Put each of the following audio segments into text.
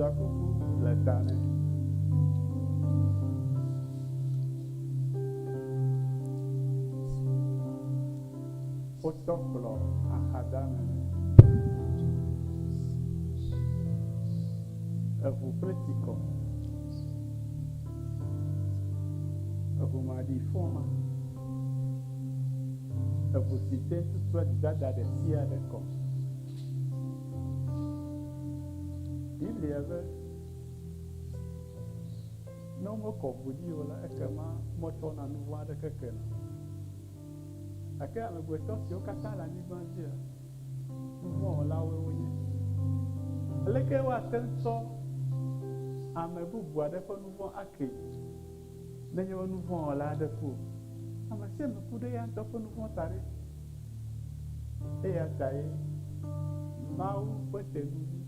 Fiakuku le ta nɛ. Wotɔ kplɔ axadame nɛ. Eʋu kple tsikɔ. Eʋu maɖifɔ ma. Eʋu si te tutua dzidada ɖe sia ɖe kɔ. Biblia be, Ne womekɔ ʋu ɖi o la, ekema wometsɔna nu vɔ̃ aɖeke kena o. Gake amegbetɔ siwo katã le anyigba dzia, nu vɔ̃ wɔlawoe wonye. Aleke woate ŋu tsɔ ame bubu aɖe ƒe nu vɔ̃ akee nenye be nu vɔ̃ wɔla aɖe ku o? Ame sia ame ku ɖe eya ŋutɔ ƒe nu vɔ̃ ta ɖe. Eya tae Mawu ƒe Tenuvi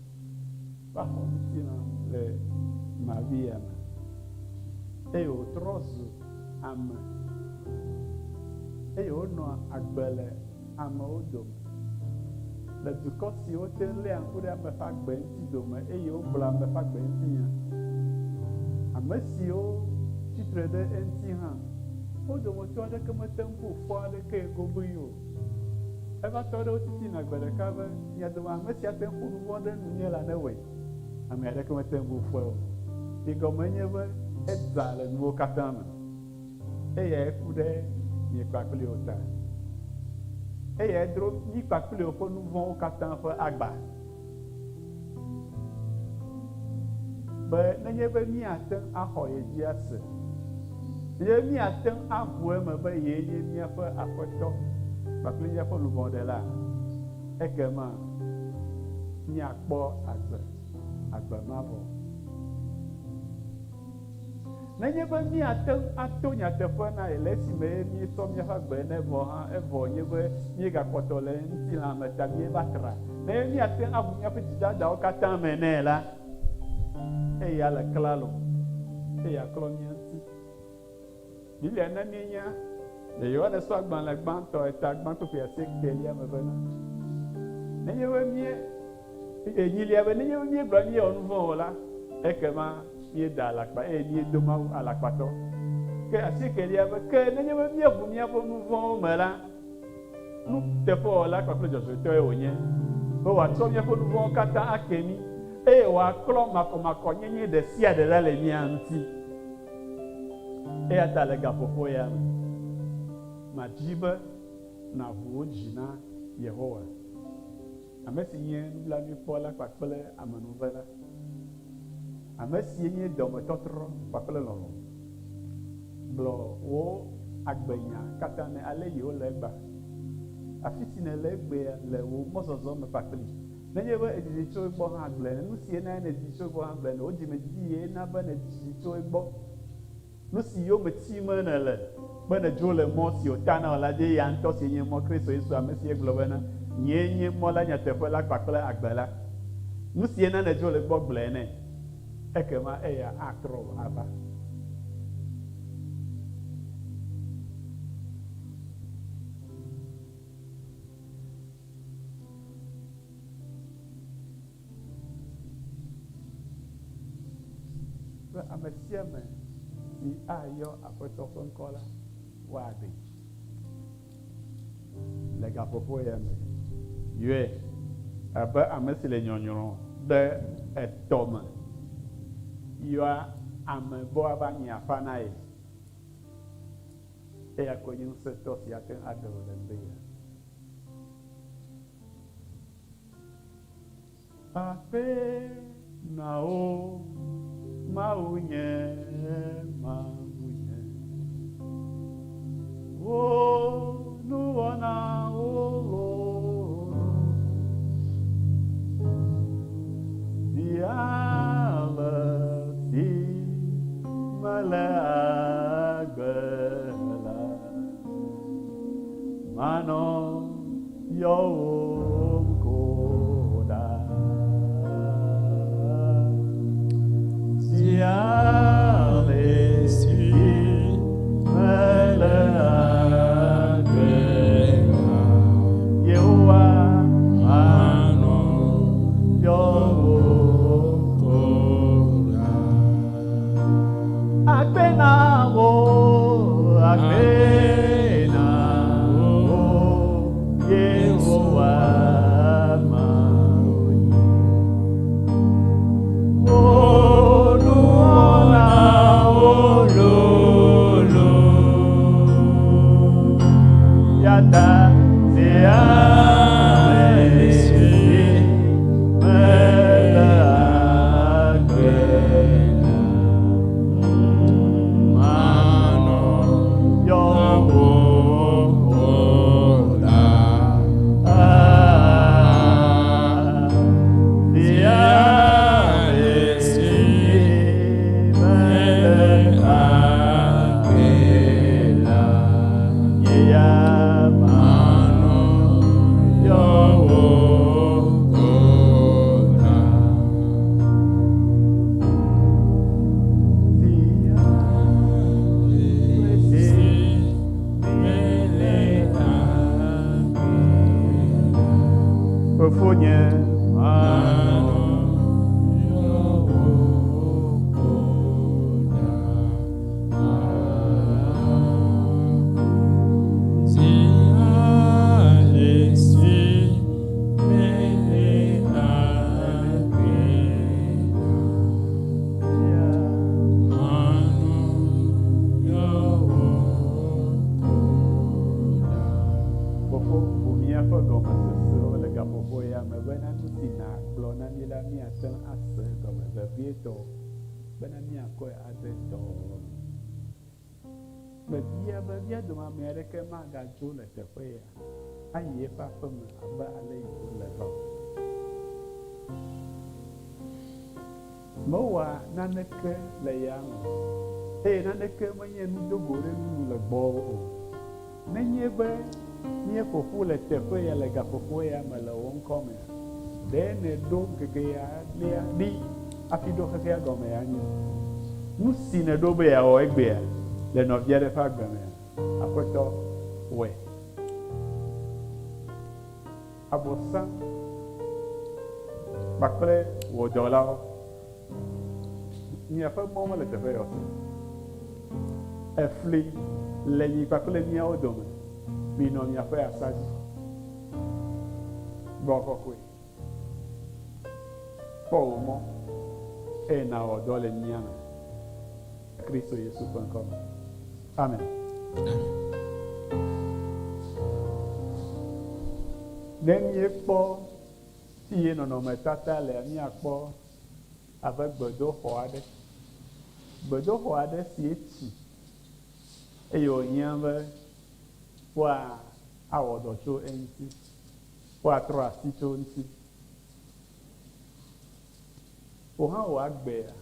va xɔ ŋutilã le Maria me eye wòtrɔ zu ame eye wònɔ agbe le amewo dome. Le dukɔ siwo te ŋu léa ŋku ɖe ame ƒe agbe ŋuti dome eye wogblɔa ame ƒe agbe ŋuti nya. Ame siwo tsi tre ɖe eŋuti hã, wo dometɔ aɖeke mete ŋu bu fɔ aɖekee goboe o. Eva tɔ ɖe wo titina gbe ɖeka be, Mia dome ame si ate ŋu ƒo nu vɔ̃ ɖe nunye la newɔe. Ame aɖeke mete ŋu bu fɔe o. Si gɔmee nye be eda le nuwo katã me. Eyae ku ɖe mi kpakple wò ta. Eyae dro mí kpakple wò ƒe nu vɔ̃wo katã ƒe agba. Be nenye be míate ŋu axɔ ye dzi ase, nenye be míate ŋu aʋu eme be yee nye míaƒe Aƒetɔ kpakple míaƒe luʋɔɖela, ekema míakpɔ agbe, agbe mavɔ. Nenye be míate ŋu ato nyateƒe na ye le esime míetsɔ míaƒe agbe nɛ vɔ hã, evɔ nye be míegakpɔtɔ le ŋutilã me ta míeva tra. Ne míate ŋu aʋu míaƒe dzidadawo katã me nɛ la, eya le klalo eye aklɔ mía ŋuti. Biblia na míenya le Yohanes ƒe agbalẽ gbãtɔ eta gbãtɔ ƒe asiekelia me bena, nenye be mí enyilia be nenye be míegblɔ míewɔ nu vɔ̃ o la, ekema míeda alakpa eye míedo Mawu alakpatɔ. Ke asiekelia be ke nenye be míeʋu míaƒe nu vɔ̃wo me la, nuteƒewɔla kpakple dzɔdzɔetɔe wònye be wòatsɔ míaƒe nu vɔ̃wo katã ake mí eye wòaklɔ makɔmakɔnyenye ɖe sia ɖe ɖa le mía ŋuti. Eya ta le gaƒoƒo ya me, madi be nàʋu wò dzi na Yehowa, ame si nye nublanuikpɔla kpakple amenuvela, ame si nye dɔmetɔtrɔ kpakple lɔlɔ̃. Gblɔ wò agbenya katã nɛ ale yi wole egbea, afi si nèle egbea le wò mɔzɔzɔ me kpakplii. Nenye be èdidi tso egbɔ hã, gblɔe nɛ. Nu si na nèdidi tso egbɔ hã, gblɔe nɛ. Wò dzimedidi ye na be nèdidi tso egbɔ. Nu si yome tim nèle be nèdzo le mɔ si wòta na wò la dzi, eya ŋutɔ si nye mɔ, Kristo Yesu, ame si gblɔ bena, Nyee nye mɔ la, nyateƒe la kpakple agbe la. Nu si na nèdzo le egbɔ, gblɔe nɛ. Ekema eya atrɔ wò ava. Be ame sia ame si ayɔ Aƒetɔ ƒe ŋkɔ la, woaɖee. Le gaƒoƒo ya me, yɔe abe ame si le nyɔnyrɔ ɖe etɔ me yɔa ame be woava nyi aƒa na ye. Eya koe nye ŋusẽtɔ si ate ŋu aɖe wò le ŋdi ya. Akpe na wò, Mawu nye, Mawu nye. Wò nuwɔnawo lolo. Zi ale si mele agbe la, manɔ yɔwòm ko ɖa. Zi ale si mele agbe la, Yehowa manɔ yɔwòm ko. wò, akpe na wò, Yehowa Mawu nye. Wò nuwɔnawo lolo. Ya ta zi ale si mele agbe la, manɔ yɔwò la. Zi ale si mele agbe la, nye ya manɔ yɔwò la. Zi ale si mele agbe la. Fofonye manɔ yɔwò la. Zi ale si mele agbe la, manɔ yɔwò la. Fofo, ʋu míaƒe gɔmesesewo le gaƒoƒo ya me bena nu si nàgblɔ na mí la míate ŋu ase egɔme vevietɔ bena míakɔe ade dɔwɔwɔ me. Mebia be mía dome ame aɖeke magadzo le teƒe ya ayi eƒe aƒe me abe ale yi wòle va o. Mewɔa naneke le ya me o, eye naneke menye nudogoɖenunu le gbɔwò o. Nenye be míeƒo ƒu le teƒe ya le gaƒoƒo ya me le wò ŋkɔ mea, ɖe nèɖo ŋkeke ya lia ɖi hafi ɖo xexea gɔme anyi? Nu si nèɖo be yeawɔ egbea le nɔvi aɖe ƒe agbe mea, Aƒetɔ, wɔe. Abosam kpakple wò dɔlawo, miaƒe mɔ mele teƒe ya o. Efli le mi kpakple míawo dome. Minɔ miaƒe asa dzi. Gbɔ kɔkɔe. Kpɔ wò mɔ eye nàwɔ dɔ le mía me. Kristo Yesu ƒe ŋkɔ me. Amen. Ne míekpɔ fi ye nɔnɔmetata lea, míakpɔ abe gbedoxɔ aɖe. Gbedoxɔ aɖe si etsi eye wòhiã be woawɔ dɔ tso eŋuti, woatrɔ asi tso eŋuti. Wò hã wò agbea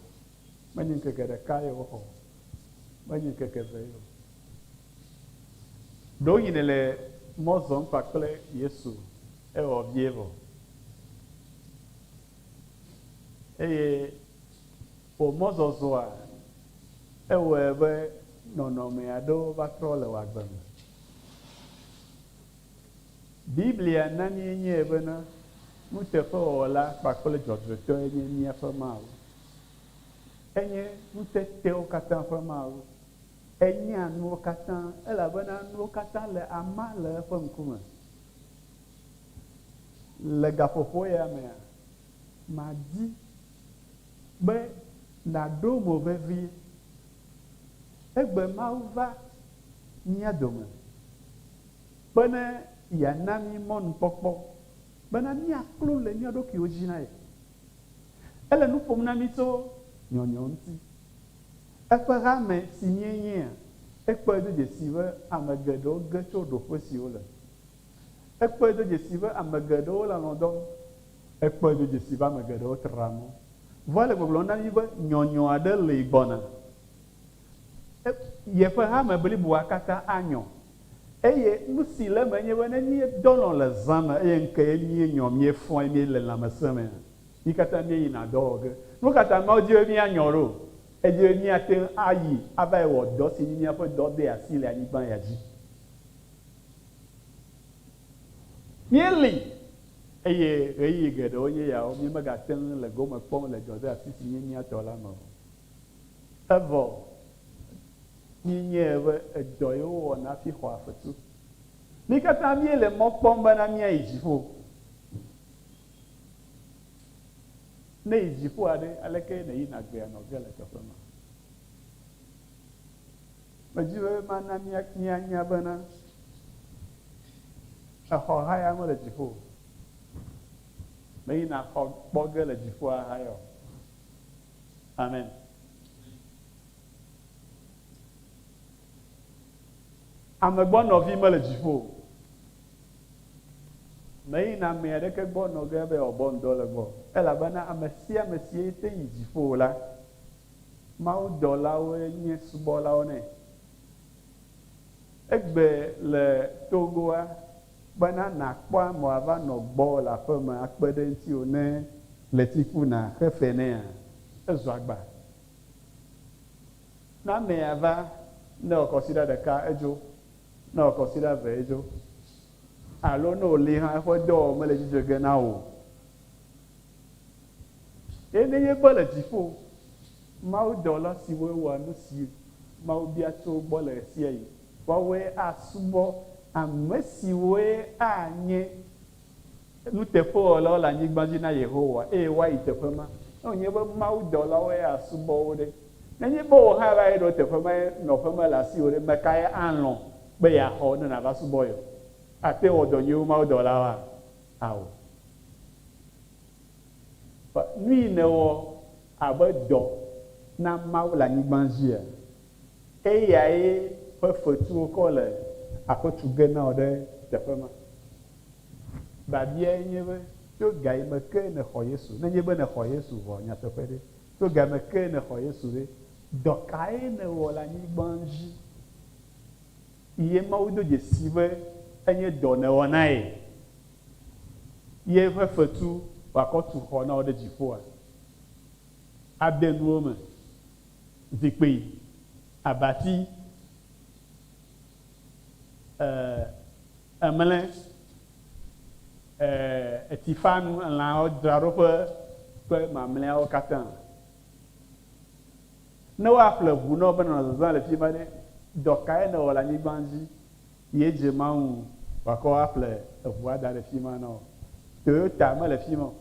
menye ŋkeke ɖeka ye woxɔ o, menye ŋkeke eve ye o. Ɖewohĩ nèle mɔ zɔm kpakple Yesu ewɔ vie vɔ. Eye wò mɔzɔzɔa ewɔe be nɔnɔme aɖewo va trɔ le wò agbe me. Biblia na míenyae bena nuteƒewɔla kpakple dzɔdzɔetɔe nye míaƒe Mawu. Enye nutetewo katã ƒe Mawu. Enya nuwo katã, elabena nuwo katã le ama le eƒe ŋkume. Le gaƒoƒo ya mea, madi be nàɖo mo vevie. Egbe Mawu va mía dome bene yeana mí mɔnukpɔkpɔ bena míaklo le mía ɖokuiwo dzi na ye. Ele nu ƒom na mí tso nyɔnyɔ ŋuti. Eƒe hame si míenyea, ekpɔe do dzesi be ame geɖewo ge tso ɖoƒe si wole. Ekpɔe do dzesi be ame geɖewo le alɔ̃ dɔm. Ekpɔe do dzesi be ame geɖewo tra mɔ. Vɔ ele gbɔgblɔm na mí be nyɔnyɔ aɖe li gbɔna. Yeƒe hame bliboa katã anyɔ. Eye nu si le eme nye be ne míedɔ alɔ̃ le zã me eye ŋke ye míenyɔ, míefɔ eye míele lãmesẽ mea, mí katã míeyina dɔ wɔ ge. Nu ka ta Mawu di be míanyɔ ɖo? Edi be míate ŋu ayi avae wɔ dɔ si nye míaƒe dɔdeasi le anyigba ya dzi. Míeli eye ɣeyiɣi geɖewo nye yawo míemegate ŋu le gome kpɔm le dɔdeasi si nye mía tɔ la me o. Evɔ. Míenyae be edɔ ye wowɔna hafi xɔa fetu. Mí katã míele mɔ kpɔm bena míayi dziƒo. Ne èyi dziƒoa ɖe, aleke nèyina gbea nɔ ge le teƒe ma? Medi be mana míanya bena exɔ haya mele dziƒo o. Meyina xɔ kpɔ ge le dziƒoa haya o. Amen. Ame gbɔ nɔvi mele dziƒo o. Meyina ame aɖeke gbɔ nɔ ge be yeawɔ ŋdɔ le gbɔ o. Elabena ame sia ame si te yi dziƒo la, mawudɔlawoe nye subɔlawo nɛ. Egbe le Togoa bena nàkpɔ ame wòava nɔ gbɔwò le aƒe me akpe ɖe ŋutiwò ne ɣleti ku nàxe fe nɛa, ezu agba. Ne amea va, ne ewɔ kɔsiɖa ɖeka edzo, ne ewɔ kɔsiɖa eve edzo, alo ne wòli hã eƒe dɔwɔwɔ mele edzi dze ge na wò o. Eye nenye be le dziƒo, mawudɔla siwoe wɔa nu si Mawu bia tso wo gbɔ le ɣesiaɣi, woawoe asubɔ ame siwoe anye nuteƒewɔlawo le anyigba dzi na Yehowa eye woayi teƒe ma. Ne wònye be mawudɔlawoe asubɔ wo ɖe, nenye be wò hã va yi ɖo teƒe ma ye nɔƒe mele asiwò ɖe, ame kae alɔ̃ be yeaxɔ ne nàva subɔ ye? Àte ŋu wɔ dɔ nyui wu mawudɔlawoa? Ao. Nu yi nèwɔ abe dɔ na Mawu le anyigba dzia, eyae ƒe fetu wokɔ le aƒe tu ge na wò ɖe teƒe ma. Biabiae nye be, tso gayime ke nèxɔ Yesu, nenye be nèxɔ Yesu vɔ nyateƒe ɖe, tso gayime ke nèxɔ Yesu ɖe, dɔ kae nèwɔ le anyigba dzi ye Mawu do dzesi be enye dɔ nèwɔ na ye, ye ƒe fetu wòakɔ tu xɔ na wò ɖe dziƒoa? Ade nuwo me, zikpui, abati, emlẽ, etsifanu, elãwo dzraɖoƒe kple mamlɛawo katã. Ne woaƒle ʋu na wò be nànɔ zazã le fi ma ɖe, dɔ kae nèwɔ le anyigba dzi ye dze Mawu ŋu wòakɔ aƒle eʋua da ɖe fi ma na wò? Toyota mele fi ma o.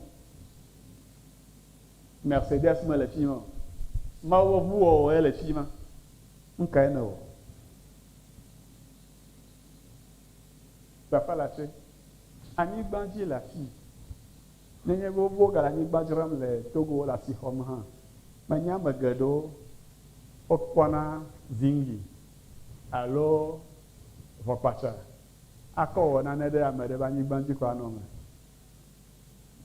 Mercedes mele fi ma o. Mawu ƒe ʋuwɔwɔe le fi ma. Nu kae nèwɔ? Taflatse, anyigba dzi le afii. Nenye be wogale anyigba dzram le Togo le asi xɔm hã, menye ame geɖewo wokpɔna zingi alo ʋɔkpatsa akɔ wɔ nane ɖe ame ɖe ƒe anyigba dzi ko anɔ eme.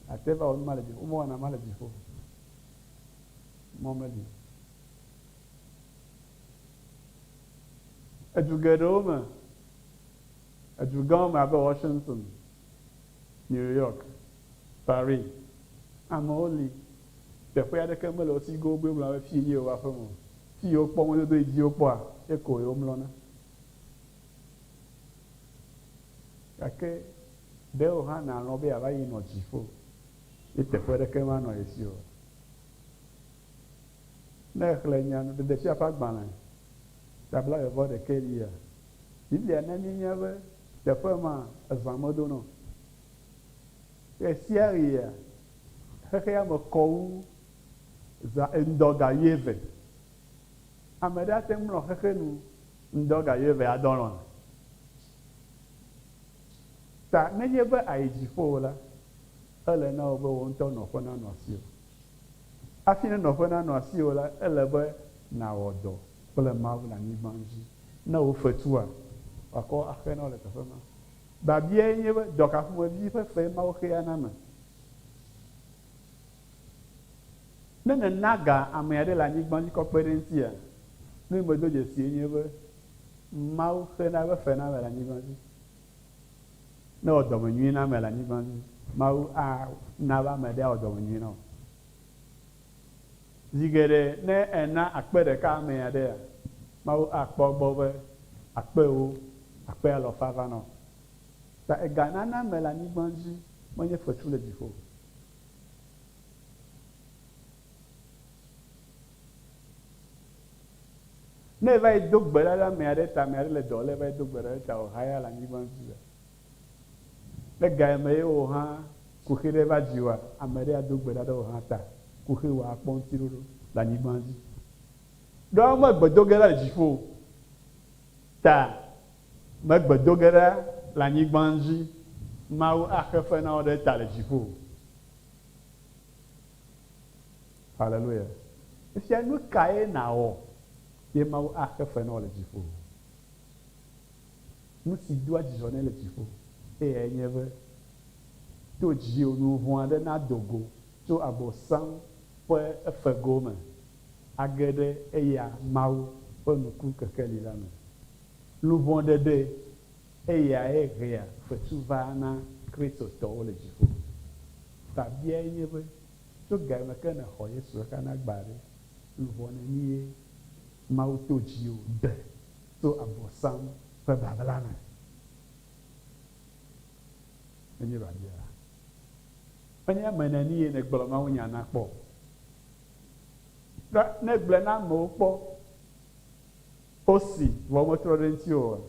Ate va wɔ nu ma le dziƒo. Womewɔna ma le dziƒo. Mɔ meli o. Edu geɖewo me, edu gãwo me abe Washington, New York, Paris, amewo li, teƒe aɖeke mele wo si go wogblɔna be fii nye yewo aƒeme o. Fii wokpɔ mɔdodo yi dzi wokpɔa, ye ko yewomlɔna. Gake ɖe wò hã nàlɔ̃ be yeava yi nɔ dziƒo ye teƒe aɖeke manɔ ye si o? Ne èxlẽ nya Ɖeɖefia ƒe agbalẽ ta blaeve-vɔ-ɖekɛ lia, Biblia na míenya be teƒe ma ezã medona o. Ɣesiaɣia, xexea me kɔ wu zã ŋdɔ ga wuieve. Ame ɖe ate ŋu mlɔ xexe nu ŋdɔ ga wuieve adɔ alɔ̃a? Ta nenye be àyi dziƒo la, ele na wò be wò ŋutɔ nɔƒe nanɔ asiwò. Hafi ne nɔƒe nanɔ asiwò la, ele be nàwɔ dɔ kple Mawu le anyigba dzi. Ne wò fetua, wòakɔ axe na wò le teƒe ma. Biabiae nye be, dɔ ka ƒomevi ƒe fee Mawu xea na ame? Ne nèna ga ame aɖe le anyigba dzi kɔ kpe ɖe eŋutia, nu yi medo dzesie nye be, Mawu xena eƒe fe na ame le anyigba dzi. Ne ewɔ dɔmenyui na ame le anyigba dzi, Mawu ana be ame ɖe awɔ dɔmenyui na wò. Zi geɖe ne èna akpe ɖeka ame aɖea, Mawu akpɔ egbɔ be akpewo akpe alɔfa va na wò. Ta eganana ame le anyigba dzi menye fetu le dziƒo o. Ne eva yi do gbe ɖa ɖe ame aɖe ta, ame aɖe le dɔ lé va yi do gbe ɖa ɖe ta wòhaya le anyigba dzi la, le ga yi me ye wò hã kuxi ɖe va dziwòa, ame ɖe ado gbe ɖa ɖe wò hã ta, kuxi wòa akpɔ ŋutiɖoɖo le anyigba dzi. Ɖoa wome gbe do ge ɖa le dziƒo o. Ta megbe do ge ɖa le anyigba dzi, Mawu axe fe na wò ɖe eta le dziƒo o. Haleluya. Efia nu kae nàwɔ ye Mawu axe fe na wò le dziƒo? Nu si doa dzidzɔ nɛ le dziƒo eyae nye be to dziwò nu vɔ̃ aɖe nado go tso Abosam ƒe efego me age ɖe eya Mawu ƒe nuku kekeli la me. Luʋɔ ɖeɖe eyae hea fetu vaa na Kristotɔwo le dziƒo. Biabiae nye be, Tso gayime ke nèxɔ Yesu xexea na agbea ɖe, luʋɔ nenie Mawu to dziwò ɖe tso Abosam ƒe babla me? Enye biabia. Menye ame nenie nègblɔ mawunya na kpɔ o. Ɖa ne egblɔe na amewo kpɔ wosi vɔ wometrɔ ɖe eŋuti oa,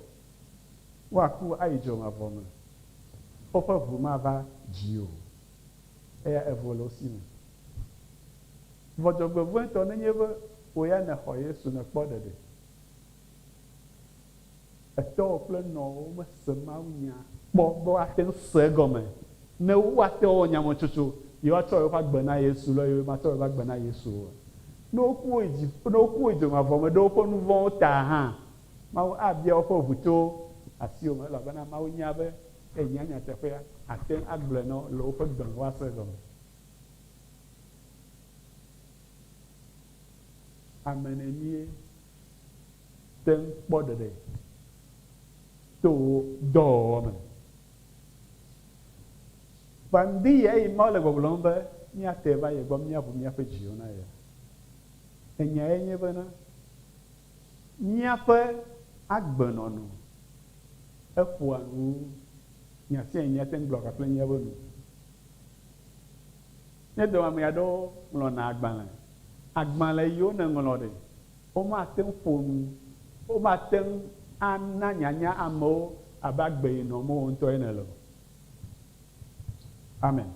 woaku ayi dzomavɔ me. Woƒe ʋu mava dzi o. Eya evo le wo si me. Vɔ dzɔgbevɔ̃etɔ nenye be wò ya nèxɔ Yesu nèkpɔ ɖeɖe. Etɔwò kple nɔwò mese mawunya kpɔ be woate ŋu se egɔme. Ne woate ŋu awɔ nyametsotso, yewoatsɔ yewoƒe agbe na Yesu alo yewomatsɔ yewoƒe agbe na Yesu oa. Ne woku yi dzi, ne woku yi dzomavɔ me ɖe woƒe nu vɔ̃wo ta hã, Mawu abia woƒe ʋu tso asiwò me, elabena Mawu nya be ènya nyateƒea, àte ŋu agblɔe na wo le woƒe gbe me woase egɔme. Ame nenie te ŋu kpɔ ɖeɖe to wò dɔwɔwɔ me? Vɔa ŋdi ya eyi Mawu le gbɔgblɔm be míate va ye gbɔ míaʋu míaƒe dziwo na yea? Enyae nye bena míaƒe agbenɔnɔ eƒoa nu wu nya sia nya míate ŋu gblɔ kpakple míaƒe nu. Ne dome ame aɖewo ŋlɔna agbalẽ, agbalẽ yiwo nèŋlɔ ɖe, womate ŋu ƒo nu, womate ŋu ana nyanya amewo abe agbe yi nɔm wò ŋutɔ ene le o. Amen.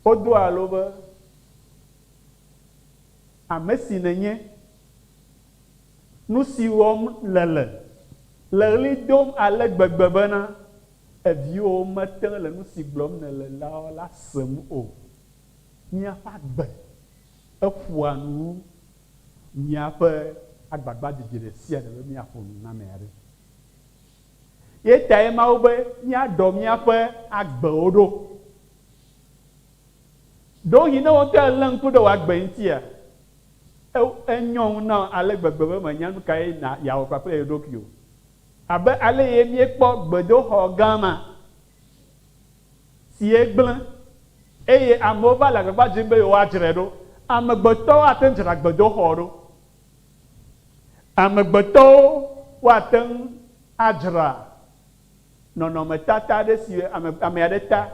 Wodoa alo be, Ame si nènye, nu si wɔm nèle, le ɣli dom ale gbegbe bena eviwòwo mete ŋu le nu si gblɔm nèle na wo la sem o. Míaƒe agbe eƒoa nu wu míaƒe agbagbadzedze ɖe sia ɖe be míaƒo nu na ame aɖe. Ye tae Mawu be míaɖɔ míaƒe agbewo ɖo. Ɖewohĩ ne wò ŋutɔ èlé ŋku ɖe wò agbe ŋutia, enyɔ ŋu na wò ale gbegbe be mènya nu kae yeawɔ kpakple ye ɖokui o. Abe ale ye míekpɔ gbedoxɔ gã ma si gblẽ eye amewo va le agbagba dzem be yewoadzrae ɖo. Amegbetɔwo ate ŋu dzra gbedoxɔ ɖo. Amegbetɔwo woate ŋu adzra nɔnɔmetata aɖe si ame, ame aɖe ta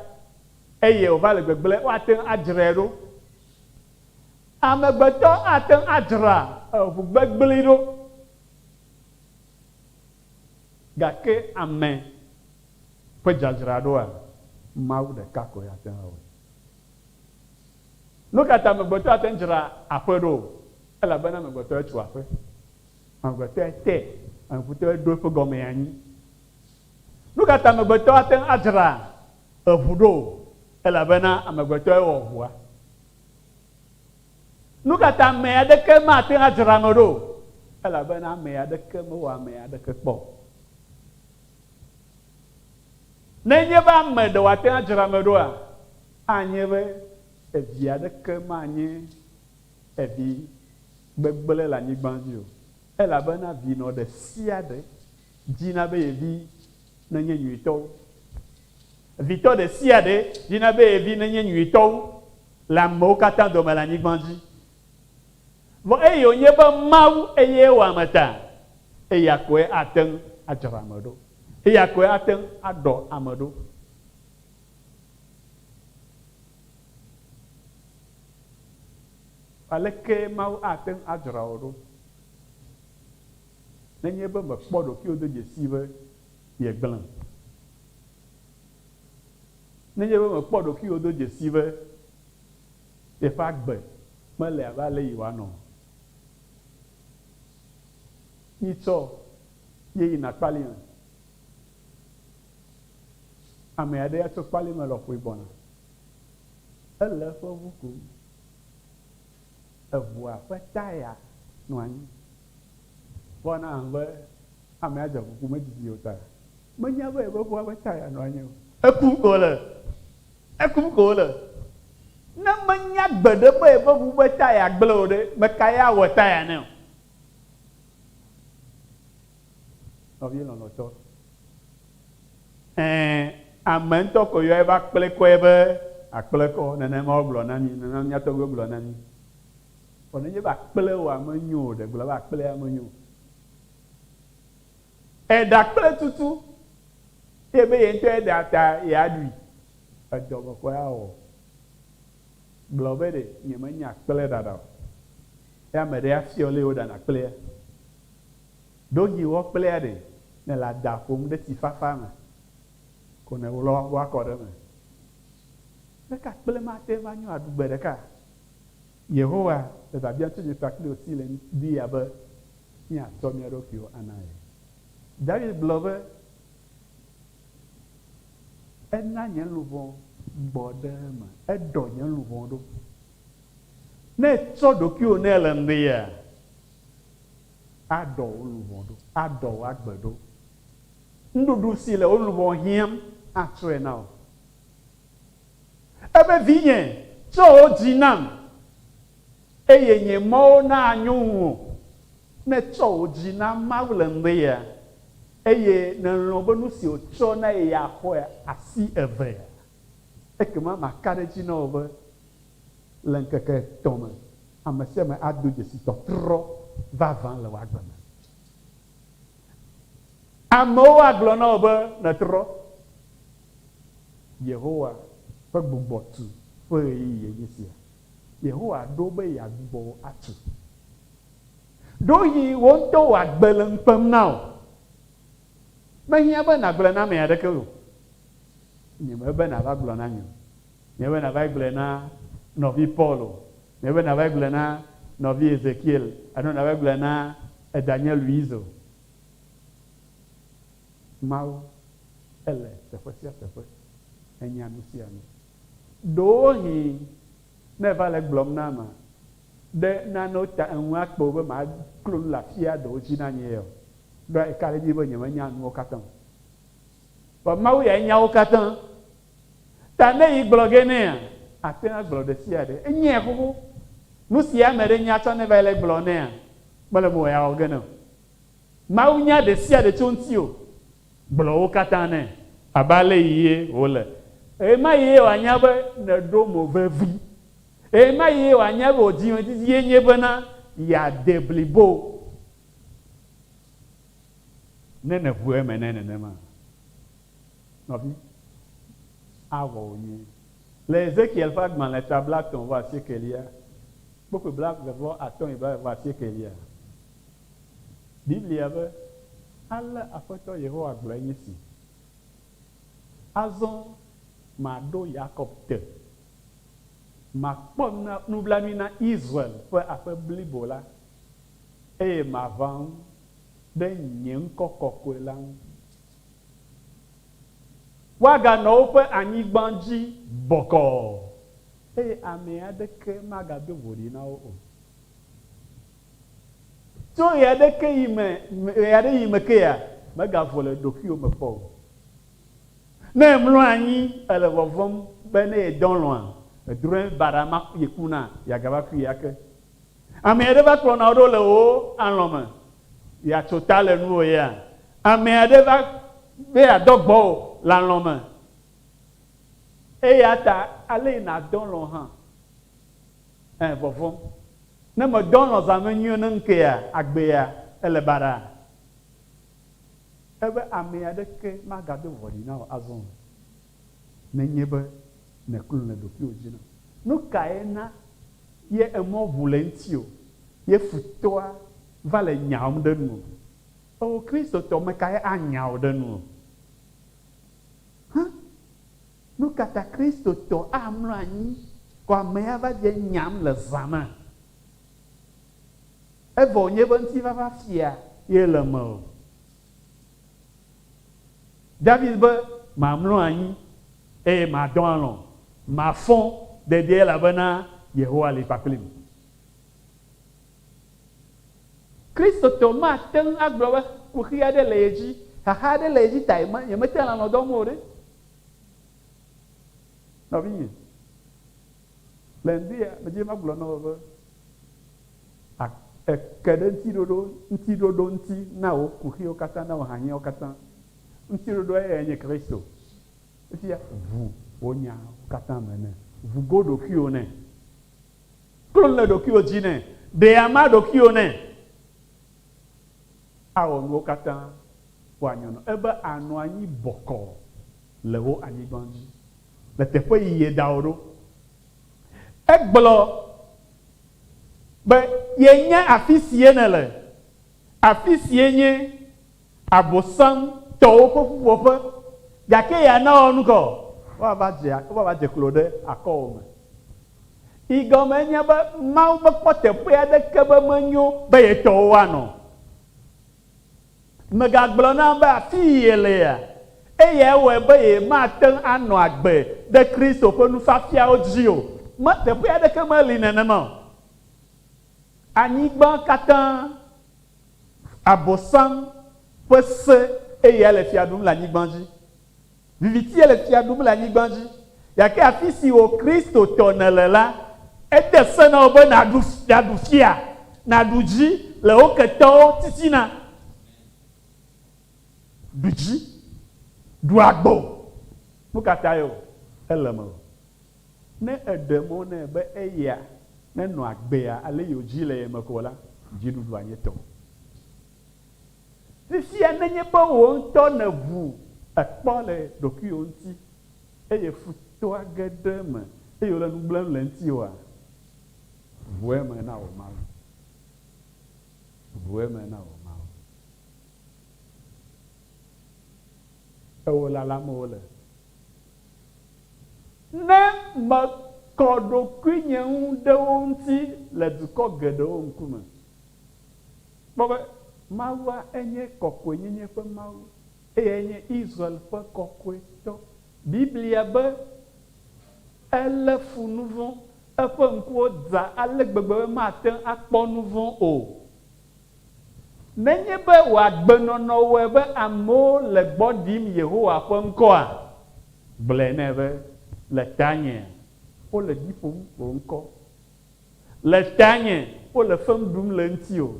eye wòva le gbegblẽ, woate ŋu adzrae ɖo. Amegbetɔ ate ŋu adzra eŋu gbegblẽ ɖo. Gake ame ƒe dzadzraɖoa, Mawu ɖeka koe ate ŋu awɔe. Nu ka ta amegbetɔ ate ŋu dzra aƒe ɖo? Elabena amegbetɔe tu aƒe. Amegbetɔe tɛ, amegbetɔe ɖo eƒe gɔme anyi. Nu ka ta amegbetɔ ate ŋu adzra eŋu ɖo? Elabena amegbetɔe wɔ ʋua. Nu ka ta ame aɖeke mate ŋu adzra ame ɖo o? Elabena ame aɖeke mewɔ ame aɖeke kpɔ o. Nenye be ame ɖe wòate ŋu adzra ame ɖoa, anye be evi aɖeke manye evi gbegblẽ le anyigba dzi o. Elabena vinɔ ɖe sia ɖe dina be ye vi nenye nyuitɔ wu. Vitɔ ɖe sia ɖe dina be ye vi nenye nyuitɔ wu le amewo katã dome le anyigba dzi. Vɔ eyi wònye be Mawu eye wɔ ame ta, eya koe ate ŋu adzra ame ɖo. Eya koe ate ŋu aɖɔ ame ɖo. Aleke Mawu ate ŋu adzra wò ɖo nenye be mèkpɔ ɖokuiwò do dzesii be yegblẽ o? Nenye be mèkpɔ ɖokuiwò do dzesii be yeƒe agbe mele abe ale yi wòanɔ o? Nyitsɔ ye yina kpali me. Ame aɖe ya tso kpali me lɔƒoe gbɔna. Ele eƒe ʋu kum. Eʋua ƒe taya nɔ anyi. Vɔ na be amea dze ʋuku medidi o ta, menya be eƒe ʋua ƒe taya nɔ anyi o. Ekum ko wòle. Ekum ko wòle. Ne menya gbeɖe be eƒe ʋu ƒe taya gblẽ o ɖe, mekae awɔ taya nɛ o? Nɔvi lɔlɔ̃tɔ, ɛ̃, ame ŋutɔ ko yɔ eƒe akplẽkɔe be akplẽkɔ, nenema wogblɔ na mí, nenema mía tɔgbuiwo gblɔ na mí. Vɔ nenye be akple wòa menyo o ɖe, gblɔ be akplea menyo o. Eɖe akple tutu ye be ye ŋutɔ eɖea ta yeaɖui, edɔ me koe awɔ. Gblɔ be ɖe nyemenya akple ɖaɖa o. Ye ame ɖe afiɔ le woɖana akplea. Ɖohi wɔ kplea ɖe nèle ada ƒom ɖe tsi fafa me ko nèwlɔ woakɔ ɖe eme. Leke akple mate va nyo aɖu gbe ɖeka? Yehowa le biabiam tso nye kpakple wò si le ŋdi ya be míatsɔ mía ɖokuiwo ana ye. David gblɔ be, Ena nye luʋɔ gbɔ ɖe eme, eɖɔ nye luʋɔ ɖo. Ne ètsɔ ɖokuiwò nɛ le ŋdi ya, aɖɔ wò luʋɔ ɖo, aɖɔ wò agbe ɖo. Nuɖuɖu si le wò luʋɔ hiãm atsɔe na wò. Ebe, Vinye, tsɔ wò dzi nam, eye nye mɔwo nanyo ŋuwò. Ne ètsɔ wò dzi na Mawu le ŋdi ya, eye nèlɔ̃ be nu si wòtsɔ na ye yeaxɔe asi evea, ekema maka ɖe edzi na wò be le ŋkeke etɔ̃ me, ame sia ame ado dzesi tɔtrɔ vavã le wò agbe me. Amewo agblɔ na wò be nètrɔ. Yehowa ƒe gbugbɔ tu ƒe ɣeyiɣie nye sia. Yehowa ɖo be yeagbugbɔ wò atu. Ɖewohĩ wò ŋutɔ wò agbe le ŋu kpem na wò. Mehiã be nàgblɔe na ame aɖeke o. Nyemebe nàva gblɔ na nye o. Nyemebe nàva gblɔe na nɔvi Paul o. Nyemebe nàva gblɔe na nɔvi Ezekiel alo nàva gblɔe na edanye Louise o. Mawu, ele teƒe sia teƒe. Enya nu sia nu. Ɖewohĩ ne èva le egblɔm na amea, ɖe nanewo ta eŋu akpe wò be maklo nu le afia ɖewo dzi na nye ya o. Ɖoa eka ɖe edzi be nyemenya nuwo katã o. Vɔ Mawu yae nya wo katã. Ta ne yi gblɔ ge nɛa, ate ŋu agblɔ ɖe sia ɖe. Enyae xoxo. Nu si ame ɖe nya tsɔ ne va yi le egblɔ nɛa, mele mo ya wɔ ge nɛ o. Mawu nya ɖe sia ɖe tso ŋuti o. Gblɔ wo katã nɛ abe ale yi ye wòle. Ɣemaɣie wòanya be nèɖo mo vevi. Ɣemaɣie wòanya be wò dzimedidie nye bena yeade blibo. Ne nèʋu eme nɛ nenema, nɔvi, awɔ wò nyuie. Le Ezekiel ƒe agbalẽ ta blaetɔ̃ vɔ asiekelia, kpukpui blaeve vɔ atɔ̃ yi blaeve vɔ asiekelia, Biblia be, Ale Aƒetɔ Yehowa gblɔe nye esi, Azɔ maɖo Yakob te, makpɔ nublanui na Israel ƒe aƒe blibo la, eye maʋã ŋu ɖe nye ŋkɔ kɔkɔe la ŋu. Woaganɔ woƒe anyigba dzi bɔkɔɔ, eye ame aɖeke magado voɖi na wo o. Tso ɣeaɖekeɣi me, ɣeaɖeɣi me kea, mègavo le ɖokuiwò me kpɔ o. Ne èmlɔ anyi èle vɔvɔ̃m be ne yedɔ alɔ̃a, edrɔ̃e baɖa ma yekuna, yeagava kui ake. Ame aɖe va kplɔna wò ɖo le wò alɔ̃ me, yeatso ta le nuwò yea? Ame aɖe va be yeadɔ gbɔwò le alɔ̃ me. Eya ta ale yi nàdɔ alɔ̃ hã, ẽ, vɔvɔ̃m. Ne medɔ alɔ̃ zã me nyuie ne ŋkea, agbea, ele baɖa. Ebe ame aɖeke magado vɔ̃ɖi na wò azɔ o, nenye be nèklo le ɖokuiwò dzi na. Nu kae na? Ye emɔ ʋu le ŋutiwò, ye futɔa va le nyawòm ɖe nuwò. Oo Kristotɔ, mekae anya wò ɖe nuwò? Hã? Nukata Kristotɔ amlɔ anyi ko amea va dze nyam le zã me? Evɔ wònye be ŋutifafa fia ye le eme o. David be, Mamlɔ anyi, eye madɔ alɔ̃, mafɔ dedie elabena Yehowa li kpakplim. Kristotɔ mate ŋu agblɔ be kuxi aɖe le ye dzi, xaxa aɖe le ye dzi ta yemete ŋu le alɔ̃ dɔm o ɖe. Nɔvinye, le ŋdi ya, medi be magblɔ na wò be, Èke ɖe ŋutiɖoɖo, ŋutiɖoɖo ŋuti na wò kuxiwo katã, na wò hiahiãwo katã. Ŋutiɖoɖoa eyae nye Kristo. Fifia, ʋu wò nyawo katã me nɛ. Ʋu go ɖokuiwò nɛ. Klo nu le ɖokuiwò dzi nɛ. Ɖe ama ɖokuiwò nɛ. Awɔ nuwo katã woanyɔ nɔ. Ebe ànɔ anyi bɔkɔɔ le wò anyigba dzi, le teƒe yi yeda wò ɖo. Egblɔ be yenya afi si ye nèle, afi sie nye Abosam tɔwo ƒe ƒuƒoƒe, gake yeana woawɔ nu ka o? Woava dze, woava dze klo ɖe akɔwò me. Yi gɔme nye be Mawu mekpɔ teƒe aɖeke be menyo be ye tɔwo woanɔ o. Mègagblɔ nam be afi yi yelea, eyae wɔe be yemate ŋu anɔ agbe ɖe Kristo ƒe nufiafiawo dzi o. Me, teƒe aɖeke meli nenema o. Anyigba katã, Abosam ƒe se eyae le fia ɖum le anyigba dzi. Vivitie le fia ɖum le anyigba dzi. Gake afi si wò Kristotɔ nèle la, ede se na wò be nàɖu, nàɖu fia, nàɖu dzi le wò ketɔwo titina. Ɖu dzi. Ɖu agbo. Nu ka tae o? Ele eme o. Ne èɖe mɔ nɛ be eya nenɔ agbea ale yi wòdzi le ye me ko la, dziɖuɖua nye tɔwò. Fifia nenye be wò ŋutɔ nèʋu èkpɔ le ɖokuiwò ŋuti, eye futɔa ge ɖe eme, eye wòle nu gblẽm le ŋutiwòa, ʋu eme na wò Mawu. Ʋu eme na wò Mawu. Ewò lalam wole. Ne mekɔ ɖokuinye ŋu ɖe wo ŋuti le dukɔ geɖewo ŋkume. Kpɔ be Mawua enye kɔkɔenyenye ƒe Mawu, eyae nye Israel ƒe Kɔkɔetɔ. Biblia be, Elé fu nuvɔ̃, eƒe ŋkuwo dza ale gbegbe be mate ŋu akpɔ nuvɔ̃ o. Nenye be wò agbenɔnɔ wɔe be amewo le gbɔ ɖim Yehowa ƒe ŋkɔa, gblɔe nɛ be, Le tanyea, wole ɖi ƒom wò ŋkɔ. Le tanye, wole fem ɖum le ŋutiwò.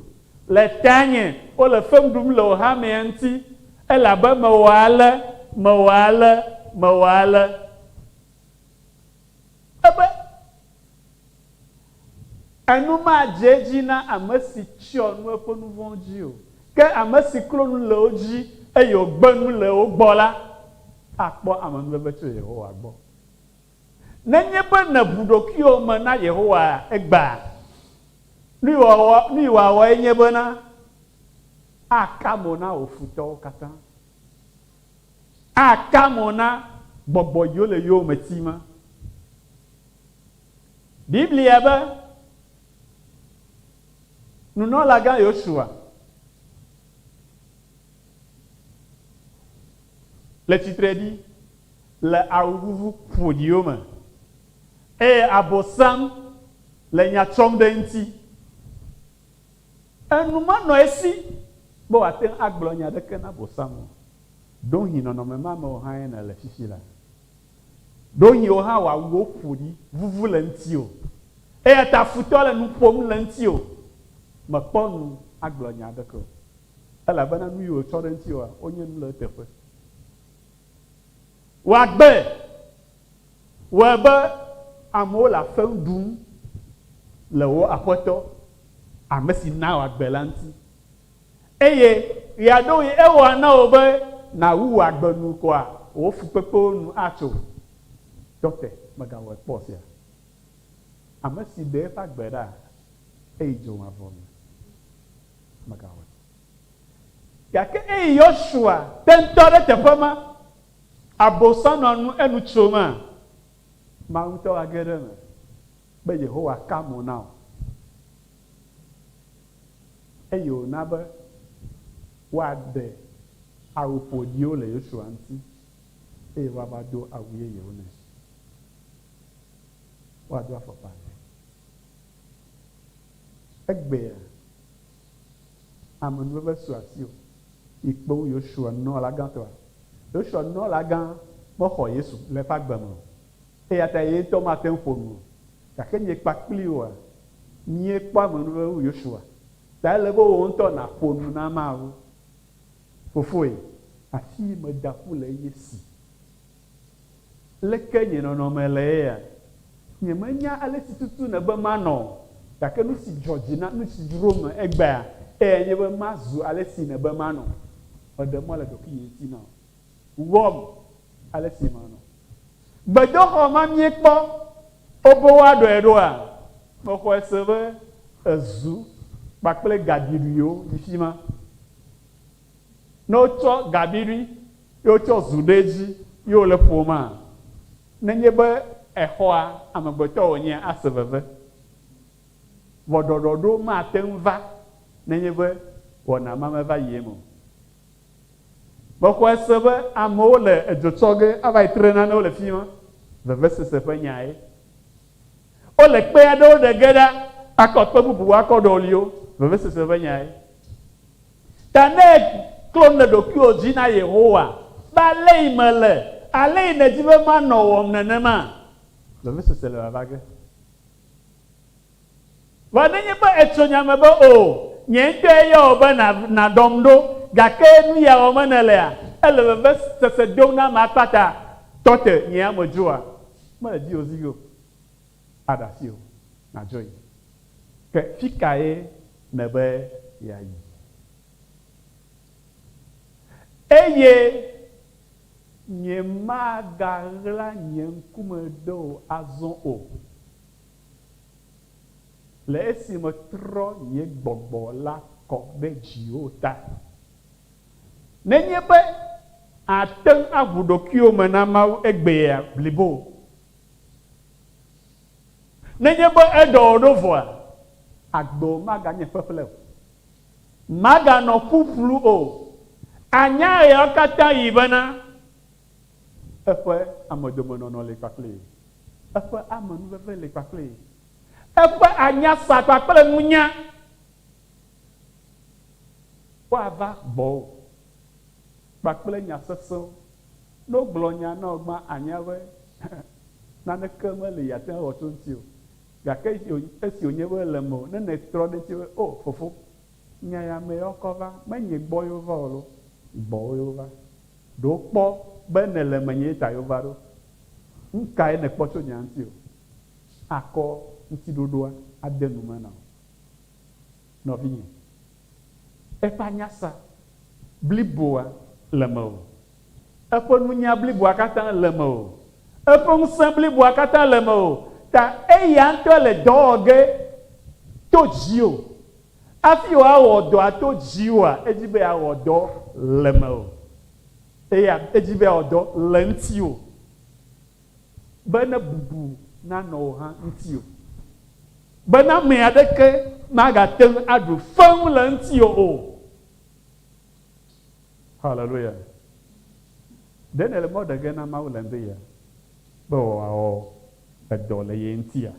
Le tanye, wole fem ɖum le wò hamea ŋuti, elabe mewɔ ale, mewɔ ale, mewɔ ale. Ebe, Enu madze edzi na ame si tsyɔ nu eƒe nu vɔ̃wo dzi o, ke ame si klo nu le wo dzi eye wògbe nu le wo gbɔ la, akpɔ amenuveve tso Yehowa gbɔ. Nenye be nèʋu ɖokuiwò me na Yehowa egbea, nu yi wòawɔe nye bena, aka mo na wò futɔwo katã. Aka mo na gbɔgbɔ yiwo le yowòme tim. Biblia be, Nunɔlagã Yosua le tsitre ɖi le awu vuvu ƒoɖiwo me, eye Abosam le nya tsɔm ɖe eŋuti. Enu menɔ esi be wòate ŋu agblɔ nya aɖeke na Abosam o. Ɖewohĩ nɔnɔme ma me wò hãe nèle fifi la. Ɖewohĩ wò hã wò awuwo ƒo ɖi vuvu le ŋutiwò. Eya ta futɔ le nu ƒom le ŋutiwò. Mèkpɔ nu agblɔ nya aɖeke o, elabena nu yi wòtsɔ ɖe ŋutiwòa, wonye nu le eteƒe. Wò agbe wɔe be amewo le afem ɖum le wò Aƒetɔ, ame si na wò agbe la ŋuti. Eye ɣeaɖewoɣi ewɔa na wò be nàwu wò agbe nu koa, wò fukpekpewo nu atso. Tɔ te, mègawɔe kpɔ sia. Ame si ɖe eƒe agbe ɖa, eyi dzomavɔ me. Megawɔe. Gake eyi Yosua te ŋutɔ ɖe teƒe ma, Abosam nɔ nu enu tsoma, Mawu ŋutɔ age ɖe eme be Yehowa ka mo na wò. Eye wòna be woaɖe awu ƒoɖiwo le Yosua ŋuti eye woava do awu yeyewo nɛ. Woado afɔkpa nɛ. Egbea, amenuveve su asiwò yi kpe wu Yosua nunɔlagãtɔa. Yosua nunɔlagã mexɔ Yesu le eƒe agbe me o. Eya ta ye ŋutɔ mate ŋu ƒo nu o. Gake nye kpakpli wòa, míekpɔ amenuveve wu Yosua. Ta ele be wò ŋutɔ nàƒo nu na Mawu. Fofoe, afii meda ƒu le enye si. Leke nye nɔnɔme le eya? Nyemenya ale si tutu nèbe manɔ o, gake nu si dzɔ dzi na, nu si dzrom egbea eyae nye be mazu ale si nèbe manɔ. Meɖe mɔ le ɖokuinye ŋuti na wò. Wɔm ale si manɔ. Gbedoxɔ ma míekpɔ wobe woaɖɔe ɖoa? Mexɔe se be ezu kpakple gabiɖuiwo yi fi ma. Ne wotsɔ gabiɖui ye wotsɔ zu ɖe edzi ye wole ƒomaa, nenye be exɔa amegbetɔ wònyea, ase veve. Vɔ ɖɔɖɔɖo mate ŋu va nenye be wɔna ma meva yi eme o. Mexɔe se be amewo le edzo tsɔ ge ava yi tre nanewo le fi ma. Vevesese ƒe nyae. Wole kpe aɖewo ɖe ge ɖa akɔ kpe bubuwo akɔ ɖɔli wo. Vevesese ƒe nyae. Ta ne èklo nu le ɖokuiwò dzi na Yehowa be ale yi mele, ale yi nèdi be manɔ wɔm nenema, vevesese le vava ge. Vɔ nenye be ètso nya me be, Oo, nye ŋutɔe yɔ wò be nàɖɔm ɖo, gake nu ya wɔm nèlea, ele vevesese dom na ame akpa ta, tɔ te, nye ya medzoa, mele dziwò zi ge o, aɖe asi o, nàdzo yi. Ke fi kae nèbe yeayi? Eye nyemagaɣla nye ŋkume ɖe wò azɔ o. Le esi metrɔ nye gbɔgbɔ la kɔ ɖe dziwò ta. Nenye be àte ŋu aʋu ɖokuiwò me na Mawu egbea blibo. Nenye be eɖɔ wò ɖo vɔa, agbewò maganye ƒeƒle o. Màganɔ ƒuƒlu o. Ànya ɣeawo katã ɣi bena eƒe amedomenɔnɔ li kpakple ye. Eƒe amenuveve li kpakple ye. Eƒe anyasa kpakple nunya woava gbɔwò kpakple nya sesẽwo. Ne wogblɔ nya na wò gbã, ànya be naneke meli yeate ŋu awɔ tso eŋuti o. Gake esi wònye be ele mewò, ne nètrɔ ɖe eŋuti be, O, fofo, nya ya mee wokɔ va, menye gbɔ ye wova o loo, gbɔwòe wova. Ɖe wokpɔ be nèle menye ye ta yewova ɖo? Nu kae nèkpɔ tso nyaa ŋuti o? Akɔ ŋutiɖoɖoa ade nu me na wò. Nɔvinye, eƒe anyasa bliboa le mewò. Eƒe nunya bliboa katã le mewò. Eƒe ŋusẽ bliboa katã le mewò. Ta eya ŋutɔ le dɔ wɔ ge to dziwò. Hafi wòawɔ dɔa to dziwòa, edi be yeawɔ dɔ le mewò. Eya edi be yeawɔ dɔ le ŋutiwò be ne bubu nanɔ wò hã ŋutiwò. Bena ame aɖeke magate ŋu aɖu fewu le ŋutiwò o. Haleluya! Ɖe nèle mɔ ɖe ge na Mawu le ŋdi ya be wòawɔ edɔ le ye ŋutia?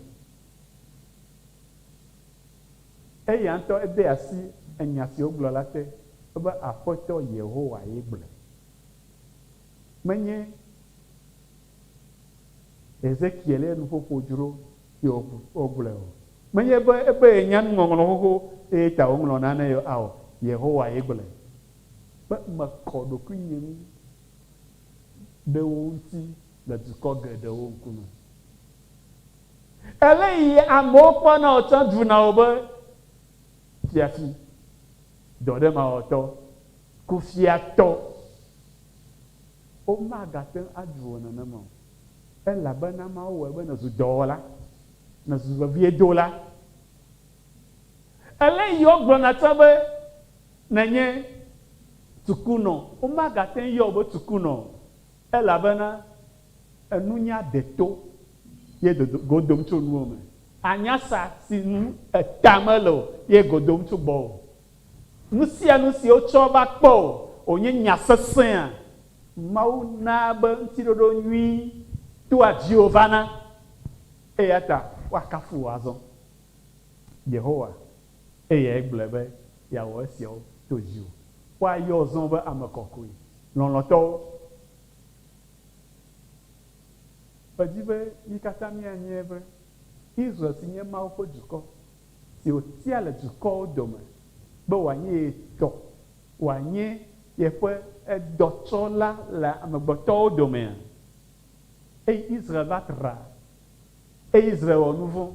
Eya ŋutɔ ede asi enya si wogblɔ la te be Aƒetɔ Yehowa ye gblɔe. Menye Ezekiel ye nuƒoƒo dzro ye wògblɔe o. Menye be ebe yenya nuŋɔŋlɔ xoxo eye ta wòŋlɔ nane ye o. Ao, Yehowa ye gblɔe be mekɔ ɖokuinye ŋu ɖe wo ŋuti le dukɔ geɖewo ŋkume. Ale yi amewo kpɔna wò tsã ɖuna wò be fiafi, dɔɖemawɔtɔ, kufiatɔ. Womagate ŋu aɖu wò nenema o, elabena Mawu wɔe be nèzu dɔwɔla. Nèzu veviedola. Ele yi wogblɔna tsã be nènye tsukunɔ. Womagate ŋu yɔ wò be tsukunɔ o, elabena enunya deto ye dodo go dom tso nuwò me. Anyasa si ŋu eta mele o ye go dom tso gbɔwò. Nu sia nu si wotsɔ va kpɔ wò wònye nya sesẽa, Mawu naa be ŋutiɖoɖo nyui toa dziwò vana. Eya ta woakafu wò azɔ. Yehowa, eyae gblɔe be yeawɔ esiawo to dziwò. Woayɔ wò zɔ be ame kɔkɔe, lɔlɔ̃tɔwo. Medi be mí katã míanyae be Israel si nye Mawu ƒe dukɔ, si wòtia le dukɔwo dome be wòanye ye tɔ, wòanye yeƒe dɔtsɔla le amegbetɔwo domea? Eye Israel va tra, eye Israel wɔ nuvɔ̃,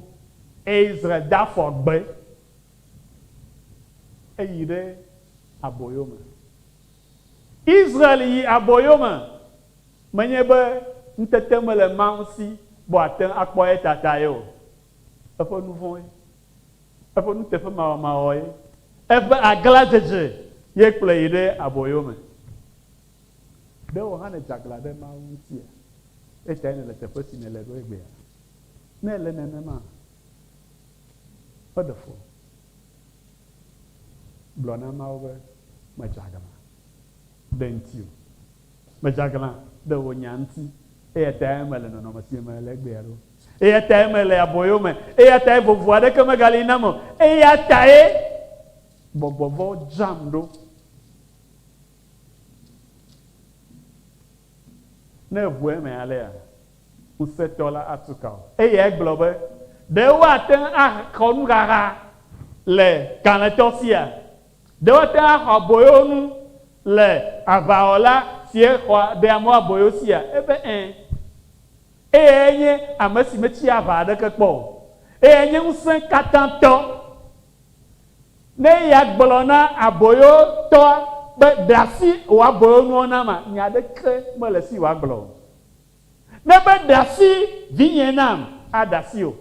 eye Israel de afɔ gbe, eyi ɖe aboyo me. Israel yi aboyo me, menye be ŋutete mele Mawu si be wòate ŋu akpɔ eta tae o. Eƒe nuvɔ̃e, eƒe nuteƒemawɔmawɔe, eƒe aglãdzedze ye kplɔe yi ɖe aboyo me. Ɖe wò hã nèdze aglã ɖe Mawu ŋutia? Etae nèle teƒe si nèle ɖo egbea. Ne ele nenema, meɖe fu o. Gblɔ na Mawu be, Medze aglã ɖe ŋutiwò. Medze aglã ɖe wò nya ŋuti. Eya tae mele nɔnɔme si me mele egbea ɖo. Eya tae mele aboyo me. Eya tae vovo aɖeke megali nam o. Eya tae gbɔgbɔ vɔ̃wo dzram ɖo. Ne èʋu eme alea, ŋusẽtɔ la atu ka wò. Eyae gblɔ be, Ɖe woate ŋu axɔ nuxaxa le kalẽtɔ sia? Ɖe woate ŋu axɔ aboyonu le aʋawɔla si xɔa ɖea mɔ aboyo sia? Ebe ẽ. Eyae nye ame si metsi aʋa aɖeke kpɔ o. Eyae nye ŋusẽkatãtɔ. Ne eya gblɔ na aboyotɔa be, Ɖe asi wò aboyonuwo nama, nya aɖeke mele esi wòagblɔ o. Ne ebe, Ɖe asi vinye nam, aɖe asi o.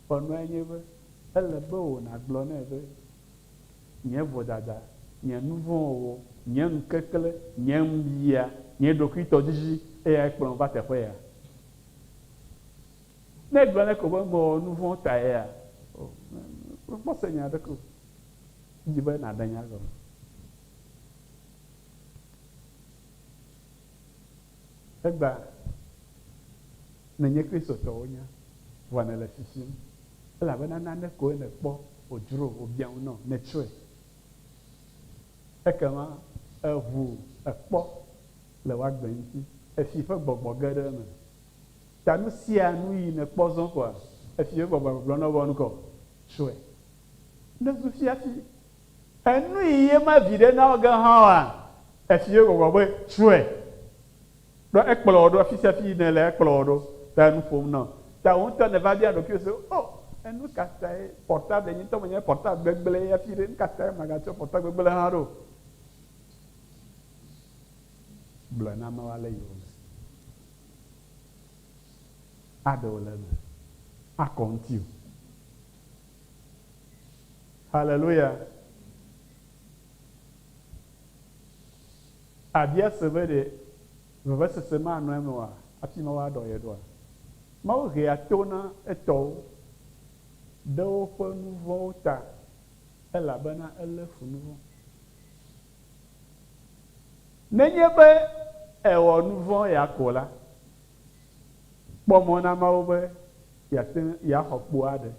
Vɔ nua nye be, ele be wò nàgblɔ nɛ be, Nye vodada, nye nuvɔ̃wɔwɔ, nye ŋukeklẽ, nye ŋubia, nye ɖokuitɔdidi, eyae kplɔm va teƒe ya. Ne egblɔ nɛ ko be mewɔ nu vɔ̃ taea, o, mekpɔ se nya aɖeke o. Edzi be nàɖe nya gɔme. Egbea, nènye Kristotɔwo nya, vɔa nèle sisim elabena nane koe nèkpɔ wòdzro wò biã ŋu nɔ, nètsɔe. Ekema èʋu ekpɔ le wò agbe ŋuti. Efi ƒe gbɔgbɔ ge ɖe eme. Ta nu sia nu yi nèkpɔ zɔ koa, efia eƒe gbɔgbɔ gblɔ na wò be nukɔ tsɔe. Ne zu fiafi. Enu yi ye ma viɖe na wò ge hã oa, efia eƒe gbɔgbɔ be tsɔe. Ɖo ekplɔ wò ɖo afi sia afi yi nèle ekplɔ wò ɖo. Ta enu ƒom na wò. Ta wò ŋutɔ nèva bia ɖokuiwò se, Oh, enu ka tae portable nye ŋutɔ menye portable gbegblẽ hafi ɖe, nu ka tae magatsɔ portable gbegblẽ hã ɖo? Gblɔe na Mawu ale yi wòle. Aɖe wò le eme, akɔ ŋutiwò. Haleluya! Àbia se be ɖe vevesese manɔ eme oa hafi Mawu aɖɔ ye ɖoa? Mawu hea to na etɔwo ɖe woƒe nu vɔ̃wo ta elabena elé fu nu vɔ̃. Nenye be èwɔ nu vɔ̃ ya ko la, kpɔ mɔ na Mawu be yeate ŋu yeaxɔ kpo aɖe.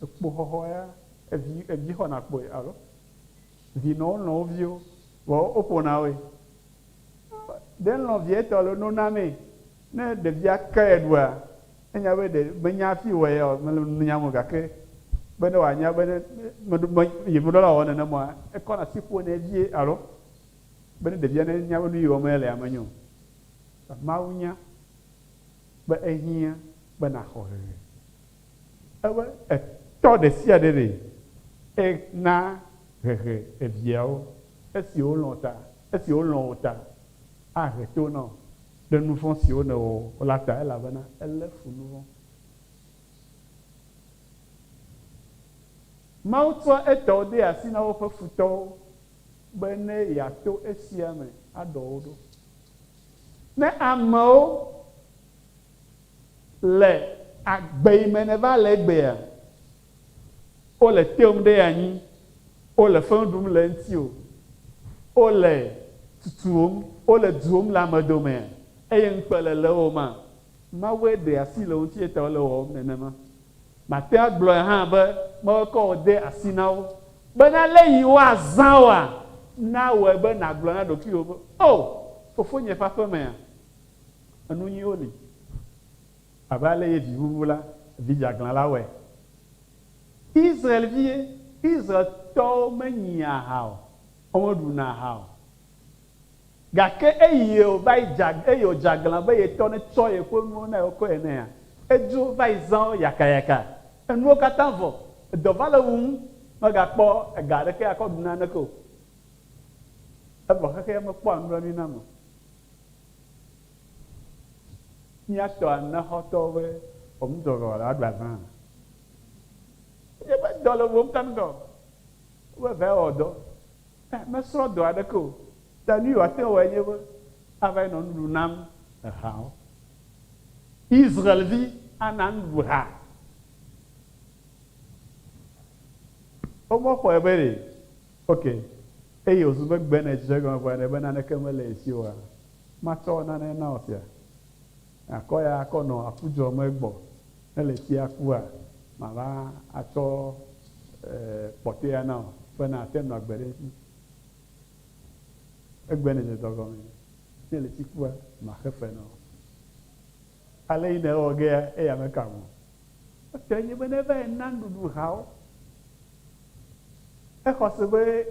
Ekpoxɔxɔ ya, evi, evi xɔna kpoe, alo? Vinɔwo lɔ̃ wo viwo, vɔ woƒona woe. Ɖe lɔ̃ vie tɔ le no namee. Ne ɖevia ke eɖua, enya be ɖe menya hafi wɔe ya o, mele nunyam o gake be ne wòanya be ne meɖo me yemeɖo la wɔ nenema, ekɔna asi ƒonɛ vie alo be ne ɖevia ne nya be nu yi wɔm yelea menyo o. Mawu nya be ehiã be nàxɔ hehe. Ebe etɔ ɖesiaɖe ɖe ena hehe eviawo esi wolɔ̃ ta, esi wolɔ̃ wò ta ahe to na wò ɖe nu vɔ̃ siwo nèwɔ la ta, elabena elé fu nu vɔ̃. Mawu tsɔa etɔwo dea asi na woƒe futɔwo be ne yeato esia me aɖɔ wo ɖo. Ne amewo le agbe yi me nèva le egbea, wole tewòm ɖe anyi, wole fewu ɖum le ŋutiwò, wole tutuwòm, wole duwòm le ame domea, eye ŋukpe le lewòm ma, Mawue ɖe asi le wo ŋuti eya ta wole wɔwɔm nenema. Mate ŋu agblɔe hã be Mawue kɔ wò de asi na wo bena le yi woazã wòa, nawɔe be nàgblɔ na ɖokuiwò be, O, fofonye ƒe aƒemea, enu nyuiwo li. Abe ale ye vi vuvu la, vi dzeaglã la wɔe. Israel-vie, Israeltɔwo menyia aha o, womeɖuna aha o. Gake eyi wòva yi dze, eye wòdze aglã be ye tɔ netsɔ yeƒe nuwo na yewo kɔ enea, edzo va yi zã wo yakayaka. Enuwo katã vɔ. Edɔ va le wuwum, megakpɔ ega aɖeke akɔ ɖu naneke o. Evɔ xexea mekpɔa nublanui na ame o. Mía tɔ anexɔtɔwo be wɔmudɔgɔ le aɖu azã. Enye be dɔ le wuwum kaŋgɔ. Wobe vae wɔ dɔ. Ẽ, mesrɔ̃ dɔ aɖeke o. Ta nu yi wòate ŋu awɔe nye be ava yi nɔ nuɖuɖu nam ehawo. Israel-vi ana nuɖuɖu ha. Womexɔe be ɖe, ok, eye wòzu be gbe nèdze egɔme vɔa nèbe naneke mele ye si oa, matsɔ nane na wò sia. Akɔ ya akɔ nɔ aƒu dzɔ me gbɔ. Ne le tsia kua, mava atsɔ kpɔtɔea na wò be nàte ŋu nɔ agbe ɖe edzi. Egbe nèdze dɔ gɔme. Ne le tsi kua, maxe fe na wò. Ale yi nèwɔ gea, eya meka ŋu o. Etɔe nye be neva yi na nuɖuɖu hawo. Exɔ se be,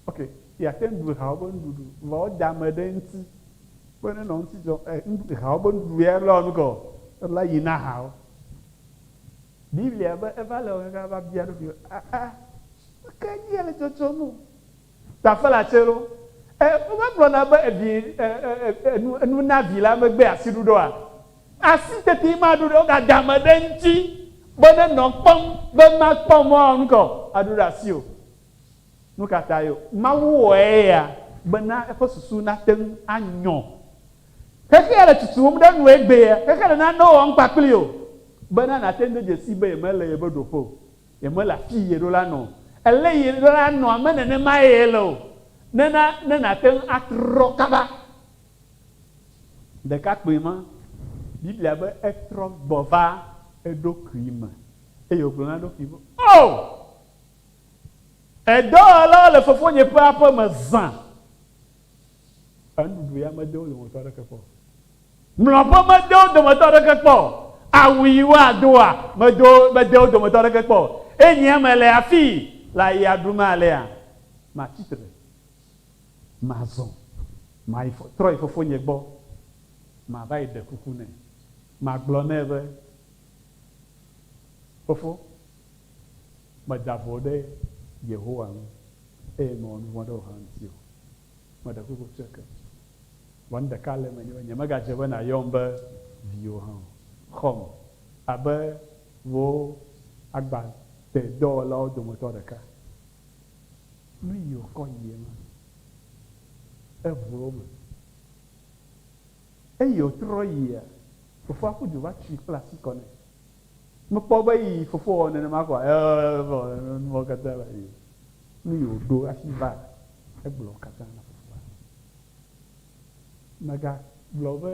ok, yeate ŋu ɖu hawo be nuɖuɖu, vɔ woda ame ɖe eŋuti be nenɔ ŋuti dzɔm, ɛ, hawo be nuɖuɖu ya lɔ nu kɔ, ela yi na hawo. Biblia be eva le kaka va bia ɖokui be, a, a, ke nyi le dzɔdzɔm o. Tafe la tse ɖo. E, womegblɔna be evi, e, e, enu, enu na vi la megbe asi ɖuɖɔa? Asi teti ma ɖuɖɔ, wogada ame ɖe ŋuti be nenɔ kpɔm be makpɔ mɔ awɔ nu kɔ aɖuɖɔ asi o. Nu ka tae o? Mawu wɔe eya bena eƒe susu nate ŋu anyɔ. Xexea le tutuwòm ɖe nu egbea, xexea le nanewo wɔm kpakpli o, bena nàte ŋu de dzesi be yemele yeƒe ɖoƒe o, yemele afi yi yeɖo la nɔ o. Ele yi yeɖo la nɔ ame nenemae yele o, nena ne nàte ŋu atrɔ kaba. Ɖekakpui ma, Biblia be etrɔ gbɔ va eɖokui me eye wògblɔ na eɖokui be, O! Edɔwɔlawo le fofonye ƒe aƒe me zã. Enuɖuɖu ya mede wo dometɔ aɖeke kpɔ o. Mlɔƒe mede wo dometɔ aɖeke kpɔ o. Awu yi woadoa, medo, mede wo dometɔ aɖeke kpɔ o. Eye nyea mele afii le aya ɖum alea, matsi tre, mazɔ, mayi, trɔ yi fofonye gbɔ, mava yi ɖe kuku nɛ. Magblɔ nɛ be, Fofo, Meda vo ɖe Yehowa ŋu, eye mewɔ nu vɔ̃ ɖe wò hã ŋuti o. Meɖe kuku tsɔe kem. Vɔ nu ɖeka le eme nye be, nyemegadze be nàyɔm be viwò hã o. Xɔm abe wò agbatedɔwɔlawo dometɔ ɖeka. Nu yi wòkɔ yi ema, eʋu wo me. Eyi wòtrɔ yia, fofoa ƒu du va tui kpla asi kɔ nɛ. Mekpɔ be yi fofo wɔ nenema kɔa, evɔ nuwo katã va yi. Nu yi wòɖo hafi va, egblɔ wo katã na fofoa. Megagblɔ be,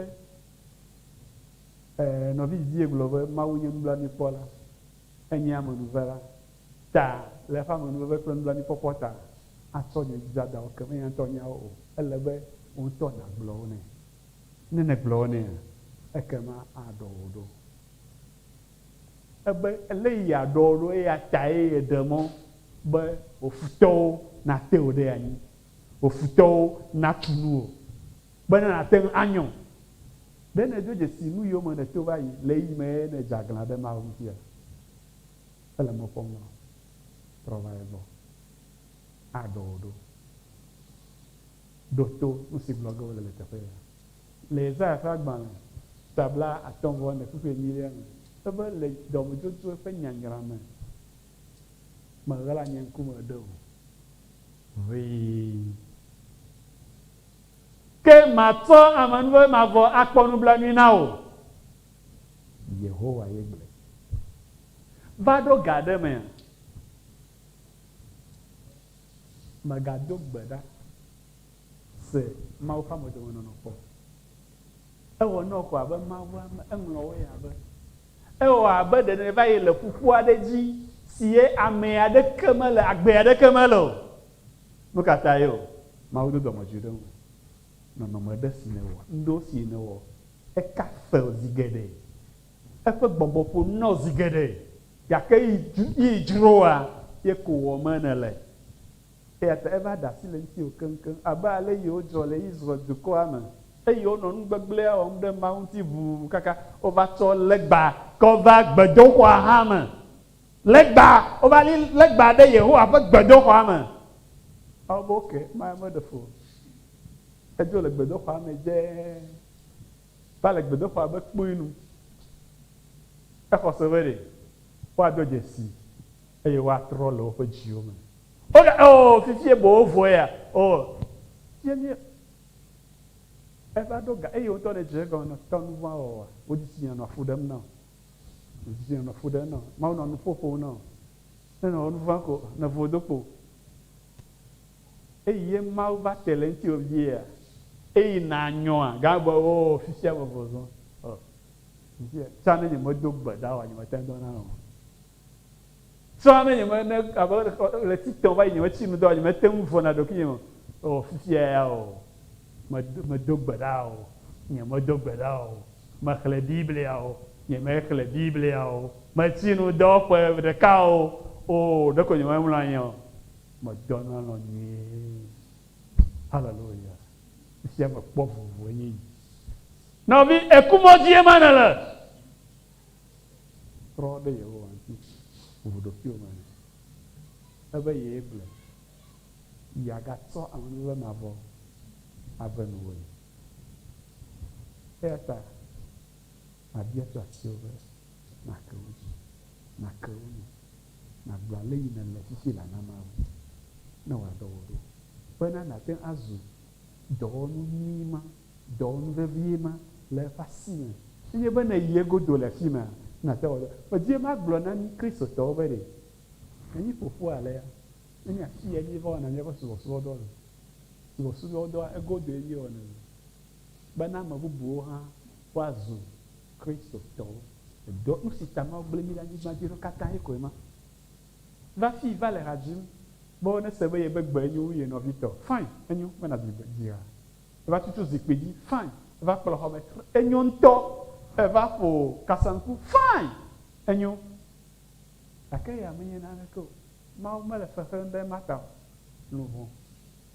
e, nɔvi didie gblɔ be Mawu nye nublanuikpɔla, enye amenuvela. Ta le eƒe amenuveve kple nublanuikpɔkpɔ ta, atsɔ nye dzidadawo kem, eya ŋutɔ nya wo o. Ele be wò ŋutɔ nàgblɔ wo nɛ. Ne nègblɔ wo nɛa, ekema aɖɔ wò ɖo. Ebe ele yeaɖɔ wò ɖo eya tae yeɖe mɔ be wò futɔwo nate wò ɖe anyi, wò futɔwo natu nu wò, bene nàte ŋu anyɔ. Ɖe nèdo dzesi nu yiwo me nèto va yi le ɣeyiɣi me eye nèdze aglã ɖe Mawu ŋutia? Ele mɔ kpɔm na wò. Trɔ va egbɔ. Aɖɔ wò ɖo. Ɖo to nu si gblɔ ge wole le teƒe ya. Le Yesaya ƒe agbalẽ ta 58 kpukpui enyilia me, ebe le dɔmedzodzo ƒe nyanyra me. Meɣla nye ŋkume ɖe wò ʋĩi. Ke matsɔ amenuveve mavɔ akpɔ nublanui na wò. Yehowa ye gblɔe. Va ɖo ga aɖe mea, mègado gbe ɖa se Mawu ƒe amedomenɔnɔ kpɔ o. Ewɔ na wò ko abe Mawu ame eŋlɔ wò ya be. Ewɔ abe ɖe nèva yi le ƒuƒu aɖe dzi si ye ame aɖeke mele, agbe aɖeke mele o. Nu ka tae o? Mawu do dɔmedzoe ɖe ŋuwò. Nɔnɔme ɖe si nèwɔ, nuɖewo si nèwɔ, eka fe wò zi geɖe. Eƒe gbɔgbɔ ƒo nu na wò zi geɖe. Gake yi dzroa ye ko wɔm nèle. Eya ta eva ɖe asi le ŋutiwò keŋkeŋ, abe ale yi wodzɔ le Israel dukɔa me, eye wonɔ nu gbegblẽa wɔm ɖe Mawu ŋuti ʋuu kaka wova tsɔ legba kɔ va gbedoxɔa hã me. Legba! Wova li legba ɖe Yehowa ƒe gbedoxɔa me. Mawu be, Ok, ma meɖe fu o. Edzo le gbedoxɔa me dzɛɛ va le gbedoxɔa ƒe kpui nu. Exɔ se be ɖe woado dzesi eye woatrɔ le woƒe dziwo me. Woga, oo, fifie boŋ wovoe ya, oo, fifie mí, eva ɖo ga, eye wò ŋutɔ nèdze egɔme nɔ tɔ nuvɔ̃a wɔwɔa, wò dzitsinya nɔ fu ɖem na wò. Wò dzitsinya nɔ fu ɖem na wò. Mawu nɔ nu ƒoƒom na wò. Ne nèwɔ nuvɔ̃a ko, nèvo do kpo. Eyi ye Mawu va te le ŋutiwò viea, eyi nànyɔa, gake be, oo, fifia mevo zɔ. Oo, fifia, tsã ne nyemedo gbe ɖa oa, nyemete ŋu dɔna o. Tsã ne nyeme ne abe ɣleti tɔ̃ va yi nyemetsi nu dɔ o, nyemete ŋu vɔ̃na ɖokuinye o. O, fifia ya o, medo, medo gbe ɖa o, nyemedo gbe ɖa o, mexlẽ Biblia o, nyemexlẽ Biblia o, metsi nu dɔ ƒe ɖeka o, o, ɖeko nyememlɔ anyi o. Medɔna alɔ̃ nyuie. Haleluya. Fifia mekpɔ vovo enye yi. Nɔvi, ekumɔ dzie ma nèle. Trɔ ɖe Yehowa ŋuti, ʋu ɖokuiwò me nɛ. Ebe yee gblɔe, yeagatsɔ amenuveve mavɔ ave nuwòe. Eya ta mabia tso asiwò be nàke wo dzi, nàke wo nu, nàgblɔ ale yi nèle fifi laa na Mawu, ne wòaɖɔ wò ɖo, bena nàte ŋu azu dɔwɔnu nyui ma Dɔwɔnu vevie ma le eƒe asi me. Nenye be nèyi egodo le afi ma, nàte ŋu awɔ dɔ. Medi be magblɔ na mí Kristotɔwo be ɖe ne míƒo ƒu alea, menye afia míeva wɔna míaƒe subɔsubɔdɔ le o. Subɔsubɔdɔa, egodoe míewɔnɛ le bena ame bubuwo hã woazu Kristotɔwo. Edɔ, nu si ta Mawu gblẽ mí ɖe anyigba dzi ɖo katã ye koe ma. Va fii va le ha dzim be wonese be yeƒe gbe nyo wu ye nɔvi tɔ. Fine, enyo be nàdzi gbe, dzi ha. Eva tutu zikpui dzi, fine. Eva kplɔ xɔme, enyo ŋutɔ. Eva ƒo kasaŋku, fine, enyo. Gake eya menye naneke o. Mawu mele fe xem ɖe ema ta o. Luʋɔ.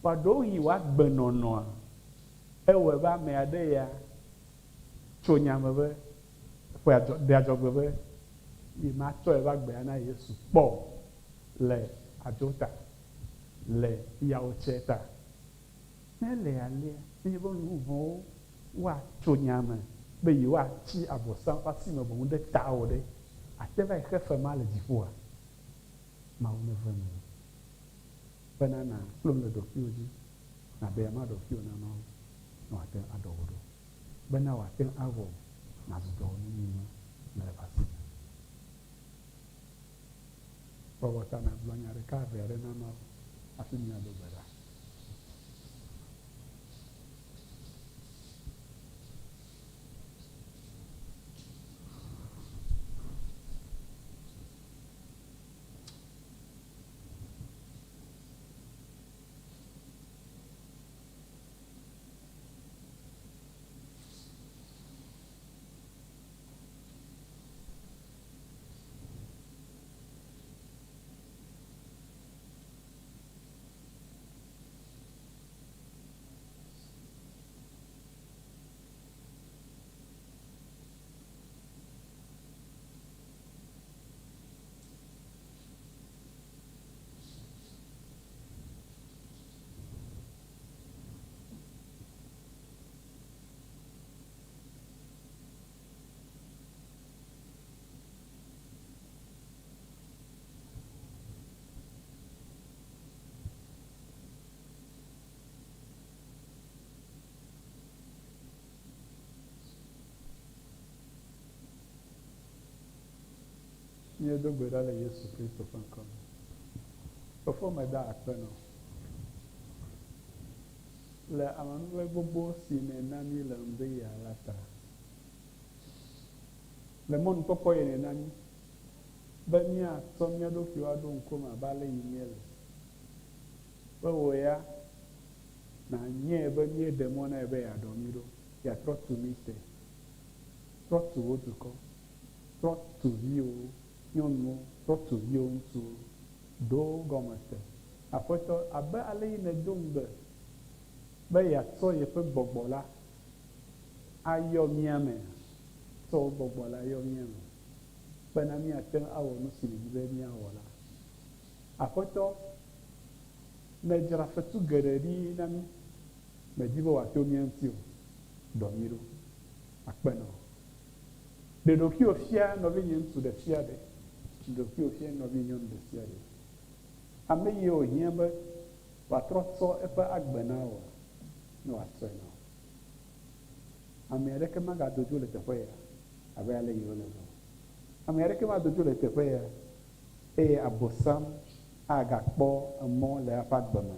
Vɔa ɖewohĩ wò agbenɔnɔa, ewɔe be ame aɖe ya tso nya me be, ƒe adzɔ, ɖe adzɔgbe be yematsɔ yeƒe agbe ana Yesu kpɔ o le adzo ta, le yawo tsɛ ta. Ne ele alea, nenye be nu vɔ̃wo woatso nya me be yewoatsi Abosam ƒe asi me boŋ ɖe tawò ɖe, àte va yi xe fe ma le dziƒoa? Mawu neve nuwò bena nàklo nu le ɖokuiwò dzi, nàɖe ama ɖokuiwò na Mawu ne wòate ŋu aɖɔ wò ɖo, bena wòate ŋu awɔ wò nàzu dɔwɔnu nyui ma le eƒe asi me. Bɔbɔ ta nàgblɔ nya ɖeka eve aɖe na Mawu hafi míado gbe ɖa. Míedo gbe ɖa le Yesu Kristo ƒe ŋkɔ me. Fofo meda akpe nɔ le amenuve gbogbo si nèna mí le ŋdi ya la ta. Le mɔnukpɔkpɔ yi nèna mí be míatsɔ mía ɖokuiwo aɖo ŋkuwòme abe ale yi míele. Be wò ya nànyae be míeɖe mɔ na ye be yeaɖɔ mí ɖo, yeatrɔ tu mí te. Trɔ tu wò dukɔ, trɔ tu viwò nyɔnuwo, trɔ tu viwò ŋutsuwo, ɖo wo gɔme te. Aƒetɔ, abe aleyi nèdo ŋugbe be yeatsɔ yeƒe gbɔgbɔ la ayɔ mía mea, tsɔ wò gbɔgbɔ la yɔ mía me, bena míate ŋu awɔ nu si nèdi be míawɔ la. Aƒetɔ, nèdzra fetu geɖe ɖi na mí, mèdi be wòato mía ŋuti o, ɖɔ mí ɖo. Akpe nɔ. Ɖe ɖokuiwò fia nɔvinye ŋutsu ɖe sia ɖe, ɖe ɖokuiwò fia nɔvinye nyɔnu ɖe sia ɖe. Ame yi wòhiã be wòatrɔ tsɔ eƒe agbe na wòa, ne wòatsɔe na wò. Ame aɖeke magado dzo le teƒe ya abe ale yi wole o. Ame aɖeke mado dzo le teƒe ya eye Abosam agakpɔ emɔ le eƒe agbe me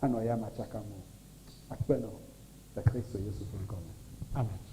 anɔ eyama tsakam o. Akpe nɔ le Kristo Yesu ƒe ŋkɔ me. Amen.